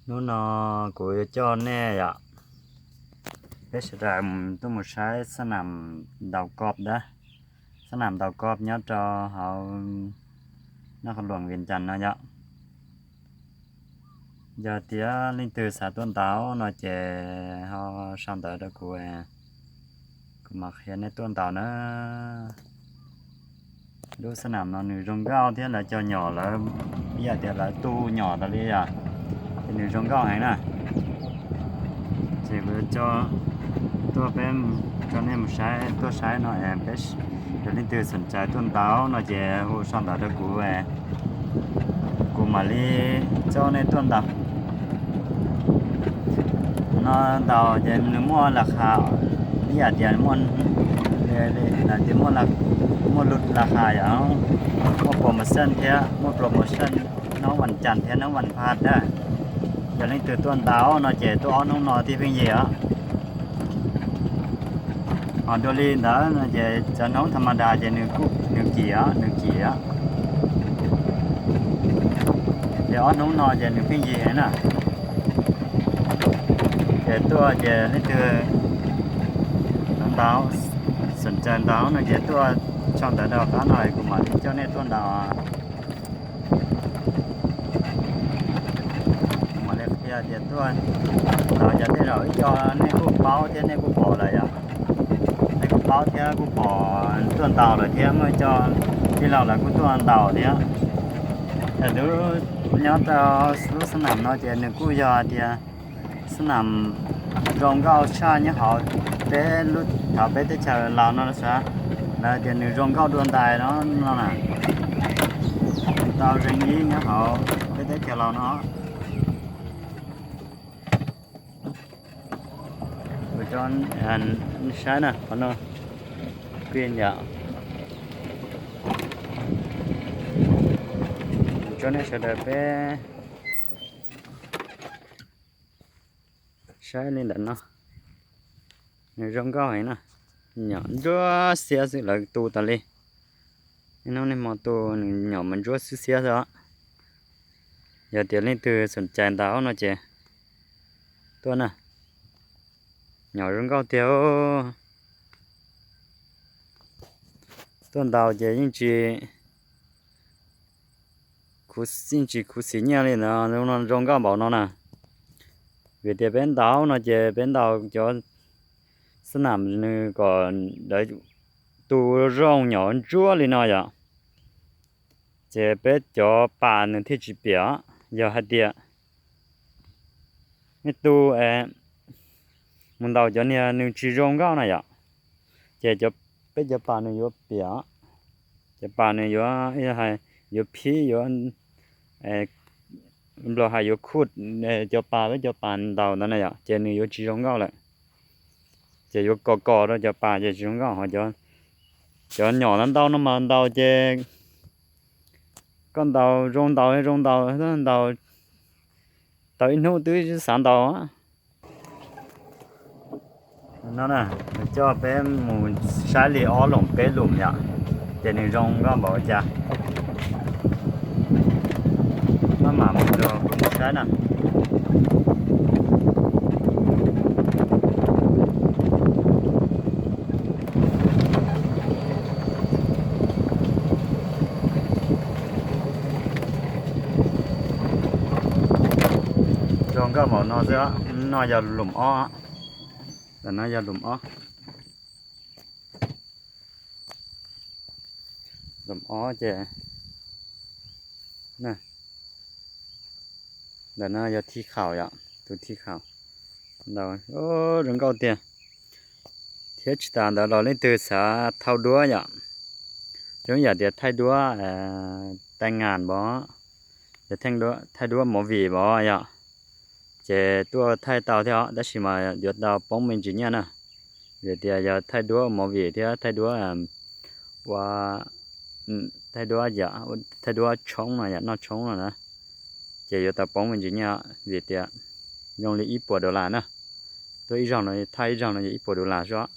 Hnub no kuv yuav coj nej yom, peb sawv daws tuaj mus saib xab nam ntaus koj dab, xab nam ntaus koj nyob rau hauv Naj Qhov Luam Vias Cas no yom. Yog tias leej twg xav tuaj ntaus no ces ho sau ntawv rau kuv, kuv mam qhia nej tuaj ntaus na. Lub xab nam no nws zoo nkauj thiab lawv cov nyom lawv ib yam tias lawv tu nyom tas li yom, ces nws zoo nkauj heev na. Ces kuv tuaj peb, tso nej mus saib, tuaj saib no es peb, yog leej twg xoom cai tuaj ntaus no ces hu sau ntawv rau kuv, kuv mam li coj nej tuaj ntaus. No ntaus ces nws muaj las khas, ib yam tias muaj, tias muaj las khas yom, muaj promotion thiab, muaj promotion hnub vas cas thiab hnub vas phaj dab. Yog leej twg tuaj ntaus no ces tuaj ob hnub no thiaj pheej yig os. Ho dua li ntawd no ces cov hnub tha ma das ces nws kim os, nws kim os. Ces ob hnub no ces nws pheej yig na. Ces tuaj ces leej twg ntaus, xoom cai ntaus no ces tuaj sau ntawv rau qab no kuv mam li coj nej tuaj ntaus. Kuv mam li qhia tias tuaj ntaus yog tej zaum ib co nej kuj paub thiab nej kuj pom lawm yom. Nej kuj paub thiab kuj pom tuaj ntaus lawm thiab muaj ib co tij laug lawv kuj tuaj ntaus thiab. Tam tus nyob rau lub xab nam no ces nws kuj yog tias xab nam zoo nkauj tshaj nyob hauv peb, thaum peb teb chaws Laus no xav, lawv tias nws zoo nkauj dua ntais no no na. Nws tau zeeg ib nyob hauv peb teb chaws Laus no. Kuv coj saib na, qhov no pib yom. Kuv coj nej sawv daws peb saib li ntawm no, nws zoo nkauj heev na. Nyom ntsuab xiab xwb lawv tu tas li. Ib hnub niaj hmo tu nws nyom mas ntsuab xwb xiab xwb os. Yog tias leej twg xoom cai ntaus no ces tuaj na. Nyom zoo nkauj tiag. Tuaj ntaus ces yeej tsis, yeej tsis khuv xim nyiaj li ntawd, zoo nkauj npaum no na. Vim tias peb ntaus no ces peb ntaus cov xab nam nws kom lawv tu zoo nyom ntsuab li no yom. Ces peb cov pas nws thiaj tsis piam. Yog hais tias nej tu mus ntaus cov niag nws tsis zoo nkauj na yom, ces peb cov pas nws yuav piam. Cov pas nws yuav, yuav phib, yuav, nplog hais yuav khuj, cov pas peb cov pas ntaus ntawd na yom, ces nws yuav tsis zoo nkauj lawm. Ces yuav kos kos rau cov pas ces tsis zoo nkauj. Ho cov nyom ntau ntau no mas ntaus ces koj ntaus zoo ntaus zoo ntaus, ntaus tau ib hnub twb xav ntaus. No na, coj peb mus saib li ob loom peb loom yom, ces nws zoo nkauj npaum cas. Maj mam mus rau kuv mus saib na. Zoo nkauj npaum no xwb, no yog loom ob, ntawm no yog loom ob. Loom ob ces, ntawm no yog thi khaum yom, tus thi khaum. Ntaus zoo nkauj tiag. Thiab tsis tas ntawd los leej twg xav thau duab yom, zoo yam tias thaij duab tai ngas npov, thaij duab movie npov yom, ces tuaj thaij tau thiab os, tab sis mas yuav tau poob me ntsis nyiaj na. Vim tias yog thaij duab movie thiab thaij duab ua, thaij duab yom, thaij duab tshoob no yom, noj tshoob no na, ces yuav tau poob me ntsis nyiaj, vim tias zoo li ib puas dollar na. Tuaj ib zaug no, thaij ib zaug no yog ib puas dollar xwb,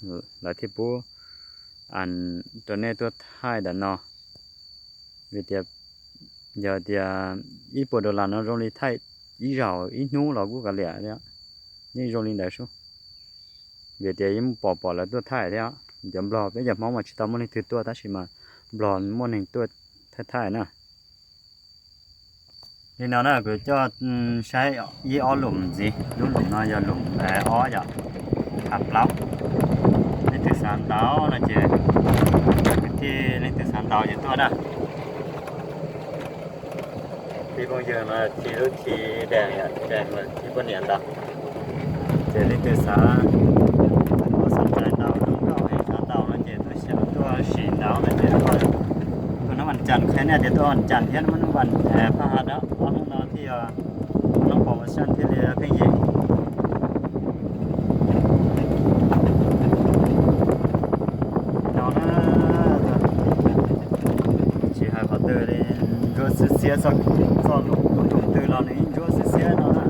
lawv thiaj pub rau nej tuaj thaij ntawm no. Vim tias yog tias ib puas dollar no zoo li thaij ib zaug ib hnub los kuj kav liam thiab. Yeej zoo li ntawd sub. Vim tias yeej pom pom lawv tuaj thaij thiab. Cov nplog peb cov Hmoob mas tsis tau muaj leej twg tuaj tab sis mas nplog muaj neeg tuaj thaij thaij na. Li no na kuv coj saib ib ob lum ntxiv, lub lum no yog lum ob yom, phav plaub. Leej twg xav ntaus no ces, kwv tij leej twg xav ntaus ces tuaj na. Tij phooj ywg no tij lub tij dees, dees tij poj niam ntaus. Ces leej twg xav, xav ntaus zoo nkauj, xav ntaus no ces tuaj sim ntaus no ces tuaj hnub vas cas qhia nej tias tuaj vas cas thiab hnub vas phaj ha dab ob hnub no thiaj yog hnub promotion thiaj li pheej yig. No na, tsis hais qhov twg li, ntsuab xiab xiab, txoj lus lub nroog twg los nws yeej ntsuab xiab xiab no na.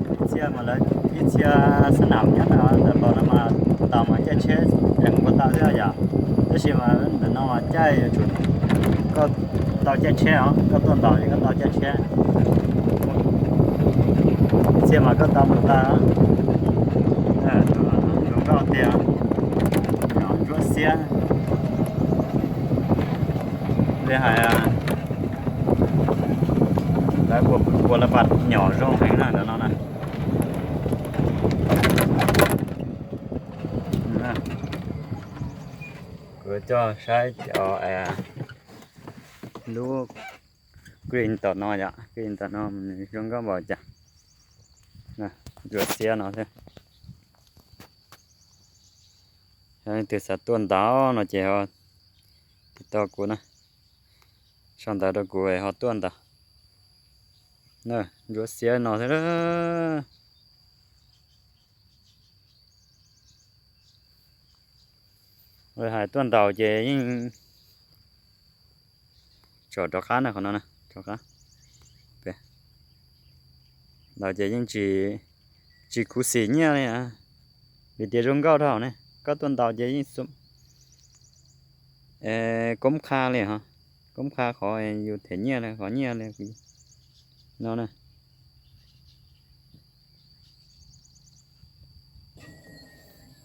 Ib txhia mas lawv ib txhia xab nam nyob ntawm los no mas tau mas caij tsheb es mus ko taw thiab yom. Tab sis mas ntawm no mas caij yuav tsum koj tau caij tsheb os, koj tuaj ntaus ces koj tau caij tsheb. Ib txhia mas koj tau mus taw. Zoo nkauj tiag, ntsuab xiab li hais. Lawv ua lawv pas nyom zoo heev na ntawm no na. Kuv coj saib cov lub green tom no yom, green tom no zoo nkauj npaum cas. Ntsuab xiab no xwb. Yog leej twg xav tuaj ntaus no ces ho tiv tauj kuv na, sau ntawv rau kuv ho tuaj ntaus. Ntsuab xiab no xwb. Hais tuaj ntaus ces yeej tsom rov qab na, qhov no na, rov qab. Ntaus ces yeej tsis khuv xim nyiaj li, vim tias zoo nkauj dhau ne. Koj tuaj ntaus ces yeej koob qha li ho, koob qha qhov yus them nyiaj li, qhov nyiaj li no na.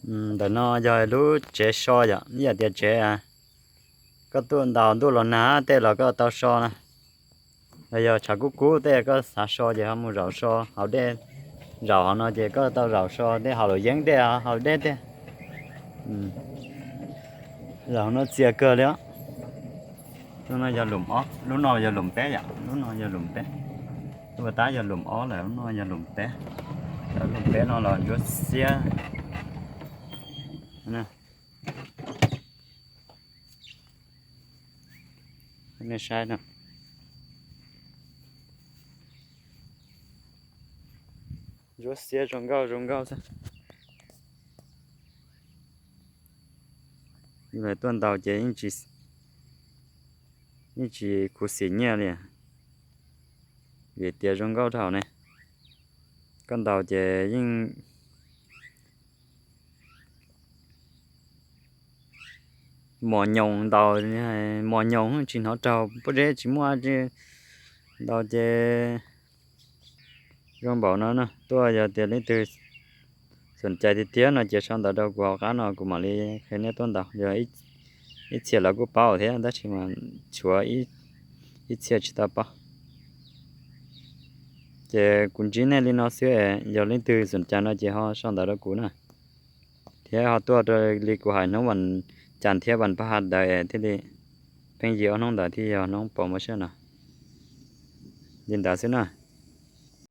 Ntawm no yog lub tsev so yom, ib yam tias tsev koj tuaj ntaus ntuj los nag tej los koj tau so na. Los yog tshav kub kub tej koj xav so ces ho mus zaum so hauv dej, zaum hauv no ces koj tau zaum so tej, haus luam yeeb tej, haus dej tej. Zaum no txias kawg li os. Lub no yog lum ob, lub no yog lum peb yom, lub no yog lum peb. Lub tab yog lum ob lawm, lub no yog lum peb. Lub peb no los ntsuab xiab. Nej saib no. Ntsuab xiab zoo nkauj zoo nkauj xwb. Yus tuaj ntaus ces yeej tsis khuv xim nyiaj li, vim tias zoo nkauj dhau ne. Koj ntaus ces yeej mos nyoos ntaus, mos nyoos tsis hnov raug pob zeb tsis muaj, ntaus ces zoo npaum no na. Tuaj yog tias leej twg xom cai tiag tiag no ces sau ntawv rau kuv hauv qab no kuv mam li qhia nej tuaj ntaus. Yog ib txhia lawv kuj paub thiab tab sis mas tshuav ib txhia tsis tau paub. Ces kuv ntsib nej li no xwb, yog leej twg xom cai no ces ho sau ntawv rau kuv na. Thiab ho tuaj rau li kuv hais hnub vas cas thiab vas paj ha ntawd es thiaj li pheej yig ob hnub ntawd thiaj yog hnub promotion no. Li ntawd xwb na.